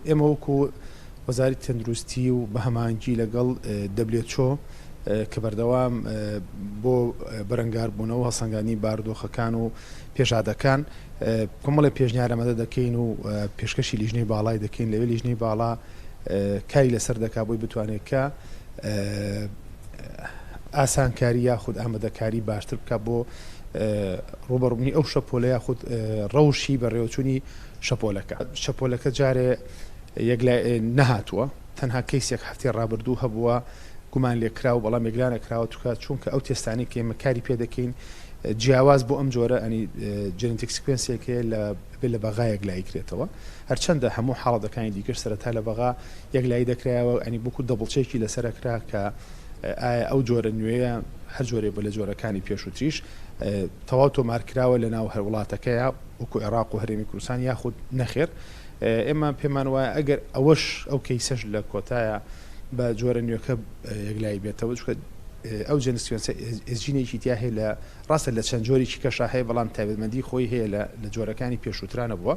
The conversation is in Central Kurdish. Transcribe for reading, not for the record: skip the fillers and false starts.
ئێمە وەکو وەزارەتی تەندروستی و بە هەماهەنگی لەگەڵ WHO کە بەردەوام بۆ بەرەنگاربوونەوە و هەڵسەنگاندنی بارودۆخەکان و پێشهاتەکان کۆمەڵێ پێشنیار ئامادە دەکەین و پێشکەشی لیژنەی باڵای دەکەین، لەوێ لیژنەی باڵا کاری لەسەر دەکات بۆی بتوانێت کە ئاسانکاری یاخود ئامادەکاری باشتر بکات بۆ ڕووبەڕووبوونی ئەو شەپۆلە یاخود ڕەوشی بەڕێوەچوونی شەپۆلەکە. شەپۆلەکە جارێ یەکلای نەهاتووە، تەنها کەیسێک هەفتەی ڕابردوو هەبووە گومان لێکراو بەڵام یەکلا نەکراوە توکە چونکە ئەو تێستانەی کە ئێمە کاری پێ دەکەین جیاواز بۆ ئەم جۆرە ئەنی genetic sequence ێک هەیە لە بێ لە بەغا یەکلایی کرێتەوە هەرچەندە هەموو حاڵەتەکانی دیکەش سەرەتا لە بەغا یەکلایی دەکرایەوە ئەنی بوکو double check ی لەسەر ئەکرا کە ئایا ئەو جۆرە نوێیە هەر جۆرێک بە لە جۆرەکانی پێشووتریش تەواو تۆمار کراوە لە ناو هەر وڵاتەکەیا وەکو عێراق و هەرێمی کوردستان یاخود نەخێر ئێمە پێمان وایە ئەگەر ئەوەش ئەو کەیسەش لە کۆتایە بە جۆرە نوێکە یەکلایی بێتەوە چونکە ئەو genetic sequence ە جینێکی تیا هەیە لە ڕاستە لە چەند جۆرێکی کەشا هەیە بەڵام تایبەتمەندی خۆی هەیە لە جۆرەکانی پێشووترا نەبووە.